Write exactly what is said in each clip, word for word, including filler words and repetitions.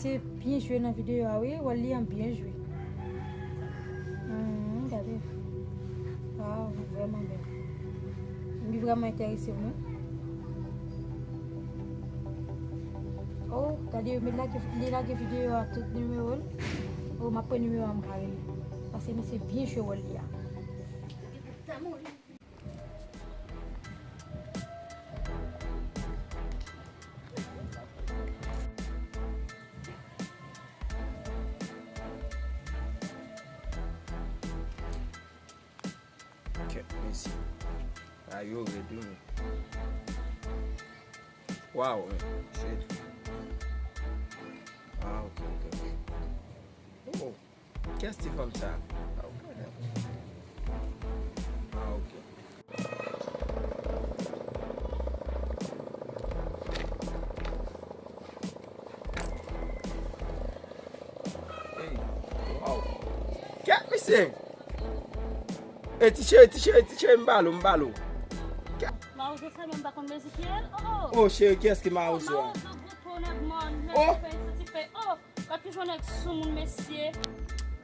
Te byen jwe nan videyo a, wi. Wòl li an byen jwe. Hmm, gade. Waw, vrèman bèl. Li vrèman enterese m, wi. Oh, gade, li lage, li lage videyo a tout nimewo l. Oh, m ap pran nimewo a, m ka rele. Paske misye byen jwe wòl li a. Kèt, mesye. A yo red wi, men. Waw, men. Shit. Ah, ok, ok, ok. Oh. Kiyès ti fanm sa? Ah, ok, dakò. Ah, ok. Hey, waw. Kèt, mesye. Hey, ti cheri, ti cheri, ti cheri, m ba l ou, m ba l ou. Kèt. Mawozo sèlman m pa konn mezi kiyès. Oh, oh. Oh, cheri, kiyès ki mawozo a? Mawozo gwo twò nèg mòn, nèg fè, santi fè. Oh. Gad ki jan nèg soumoun, mesye.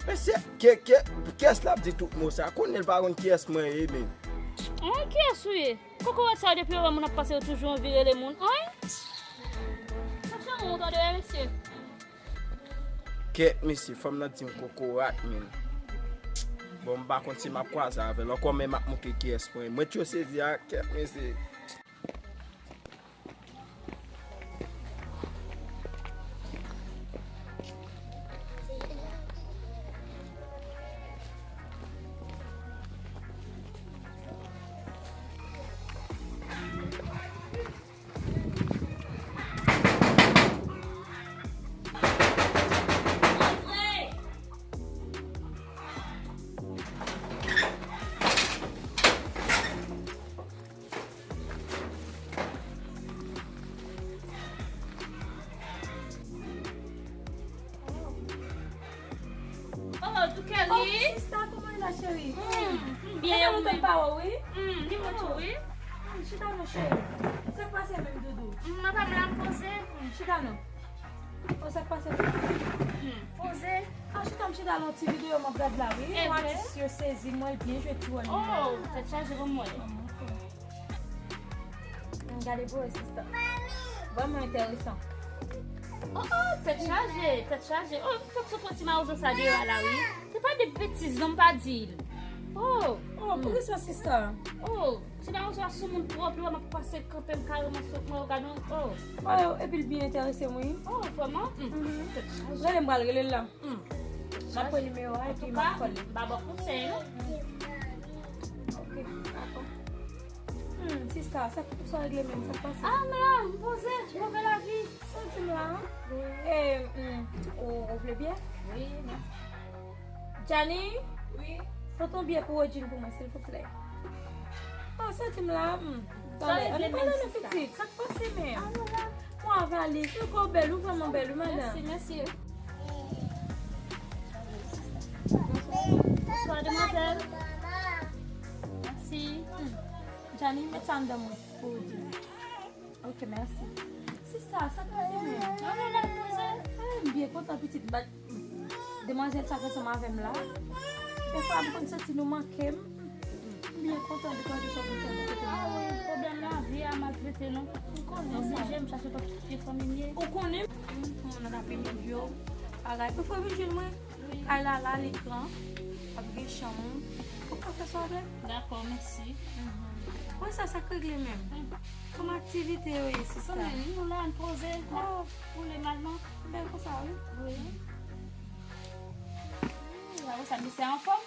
Mesye, ke, ke, kiyès l ap di tout mo sa? Konnen l pa konn kiyès mwen ye, men. An, kiyès ou ye? Kokorat sa yo depi yo wè moun ap pase yo toujou anvi rele moun. An? Sa chanm ou tande, mesye. Kèt, mesye, fanm nan di m kokorat, men. Bon, m pa konn si m ap kwaze avè l ankò, men m ap montre kiyès mwen ye. Mwen tyo sezi a, kèt, mesye. Oh, Dukelly. Oh, sista, kòman w ye la, cheri? Hmm, m byen, e ou menm? Sa fè lontan m pa wè w, wi. Hmm, ni mwen tou, wi. Hmm, chita non, cheri. Sa k pase menm, doudou? Hmm, madanm la, m poze. Hmm, chita non. Oh, sa k pase? Hmm, poze. Ah, chita, m chita nan ti videyo m ap gad la, wi. Yon atis yo sezi, m wè l byen jwe ti wòl li. Oh, tèt chaje pou mwen. Gade pou wè, sista. Vrèman enteresan. Oh, oh, tèt chaje, tèt chaje. Oh, fòk sot pran ti mawozo sa deyò a la, wi. Se pa de betiz, non, m pa di l. Oh. Oh, poukisa, sista? Oh, ti mawozo a sou moun twòp, li wè m ap pase kanpe m kareman sot mwen, gade yon, oh. Oh, epi l byen enterese m, wi. Oh, vrèman? Mm. Tèt chaje. Rele m pral rele l la. Hmm. M ap pran nimewo a epi m ap kòl li. Antouka, m ba w konsèy, non? Ok, dakò. Hmm, sista, sa, sa w regle menm, sa k pase? Ah, m la, m poze, move lavi. Santi m la, hein? Wi. E, hmm, ou, ou vle byen? Wi, mèsi. Jani? Wi. Pote yon biyè pou Wodjin pou mwen, silvouplè. Oh, santi m la, hmm. Sa w regle menm, sista? Pitit, sa k pase menm? Ah, voilà. Mwen avale, se kò bèl, ou vrèman bèl, wi, madanm. Mèsi, mèsi. Bonswa, demwazèl. Mèsi. Hmm. Jani, met sa anndan mwen pou ou di. Ok, mèsi. Sista, sa k pase menm? An, non, non, demwazèl. Ah, m byen kontan, pitit. Bat, demwazèl sa k ansanm avè m la. Dèfwa, m konn santi nou manke m. M byen kontan de tande sa w konn fè bò kote m. Ah wi, pwoblèm lavi a maltrete nou. M konnen sa. M oblije, m chache pa kite fanmi m ye. Ou konnen? M konnen nan lapremidi yo. Bagay. Ou fè vin jwenn mwen? Wi. Kay la la, li gran. Ap gen chanm ou. Ou ka fè sa w vle? Dakò, mèsi. Mhm. Wè sa, sa k regle menm? Mm. Kòman aktivite yo ye, sista? Konnen, nou la, n poze, n ap woule malman. Bèl konsa, wi. Wi. Sa konsa, misye anfòm?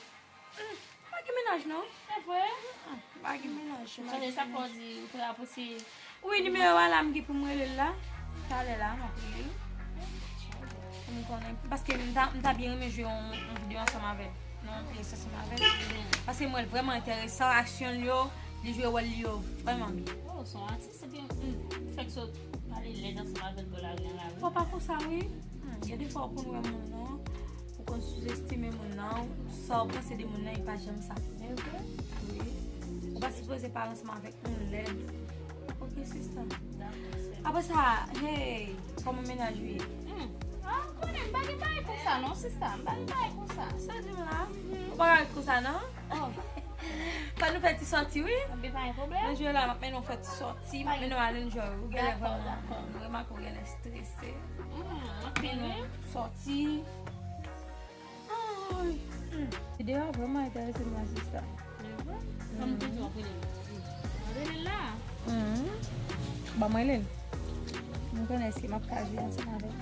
Hmm, pa gen mennaj, non. Se vre? Ah, pa gen mennaj. Tande sa fò di, ou te apresye. Wi, nimewo a la, m gen pou m rele l la. Talè la, m ap rele l. Pou m konnen. Paske m ta, m ta byen renmen jwe yon, yon videyo ansanm avè l. Non, yon pyès ansanm avè l. Paske m wè l vrèman enteresan, aksyon l yo, li jwe wòl li yo vrèman byen. Oh, se yon atis, ebyen, hmm, fèk sot pale lèd ansanm avè l bò lari an la, wi. Fò pa konsa, wi. Hmm, gen de fwa ou konn wè moun nan, ou konn souzestime moun nan, sa ou panse de moun nan, li pa janm sa. Men vre? Wi. Ou pa sipoze pale ansanm avèk moun lèd. Ok, sista. Dakò, sè. Apre sa, hey, kòman mennaj ou ye? Hmm. Ah, M pa gen bagay konsa non, sista. M pa gen bagay konsa. Sa di m la? Ou pa gen bagay konsa non? Oh. Fò nou fè ti sòti, wi. Anben, pa gen pwoblèm. Mwen jwe la, m ap mennen w fè ti sòti, m ap mennen w al enjoy. Ou genlè vrèman, m remake ou genlè strese. M ap mennen w sòti. Ay. Hmm. Videyo a vrèman enterese m, la, sista. Ban m rele l la. Hmm. Ban m rele l. M konnen si m ap ka jwe ansanm avè l.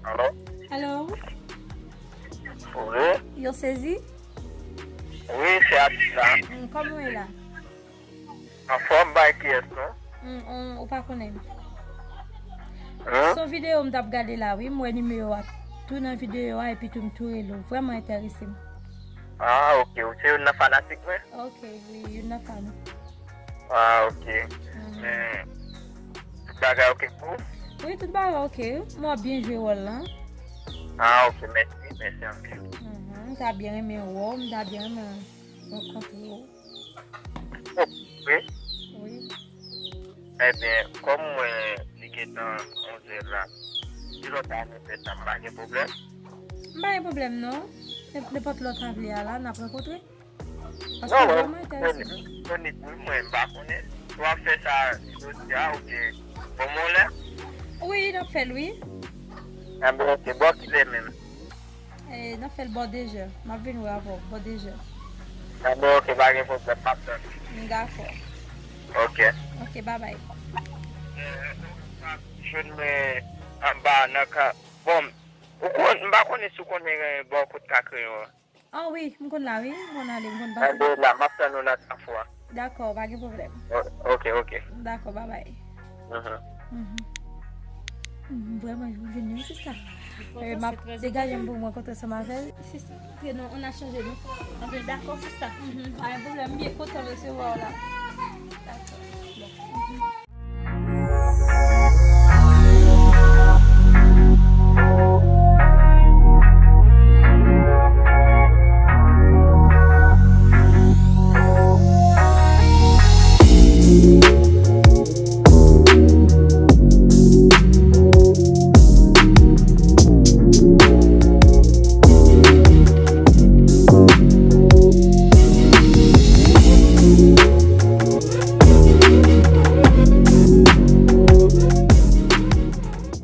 Alo? Alo? Wi? Yo sezi? Wi, se Atisa. Mm, kòman w ye la? Anfòm, bay kiyès non? Mm, on, ou pa konnen m. Hein? Se yon videyo m t ap gade la, wi. M wè nimewo a tou nan videyo a, epi tou m tou rele w. Vrèman enterese m. Ah, ok. Ou se youn nan fanatik mwen? Ok, wi, youn nan fan ou. Ah, ok. Mhm. Men, tout bagay ok pou ou? Wi, tout bagay ok. M wè w ap byen jwe wòl lan. Ah, ok. Mèsi, mèsi anpil. Mhm. M ta byen renmen wè w, m ta byen renmen rankontre w. Wi. Wi. Ebyen, kòm mwen, li gentan onzè la, kilè w ta renmen fè sa, m pa gen pwoblèm? M pa gen pwoblèm, non. Nenp-, nenpòt lè w ta vle a la, n ap rankontre. Paske non, vrèman enterese m. Disponible, wi, mwen, m pa konnen. Si w ap fè sa jodi a, oubyen bon, mwen lè? Wi, n ap fè l, wi. Ebyen, ok, bò kilè menm? E, n ap fè l bò de zè. M ap vin wè avè w, bò de zè. Ebyen, ok, pa gen pwoblèm, m ap tann. Dakò. Ok. Ok, babay. Jwenn mwen anba nan ka. Bon, ou konn, m pa konnen si w konnen bò kote ka kreyon an. Ah wi, m konn la wi, m konn ale, m konn pase. Ebyen, la, m ap tann ou nan Kafou a. Dakò, pa gen pwoblèm. O-, ok, ok. Dakò, babay. Mhm. Mhm. M vrèman vini wi, sista. E, m ap degaje m pou mwen kontre ansanm avè l. Sista, antre non, on a chanje non. Antre dakò, sista. Mhm, pa gen pwoblèm, m byen kontan resevwa w la.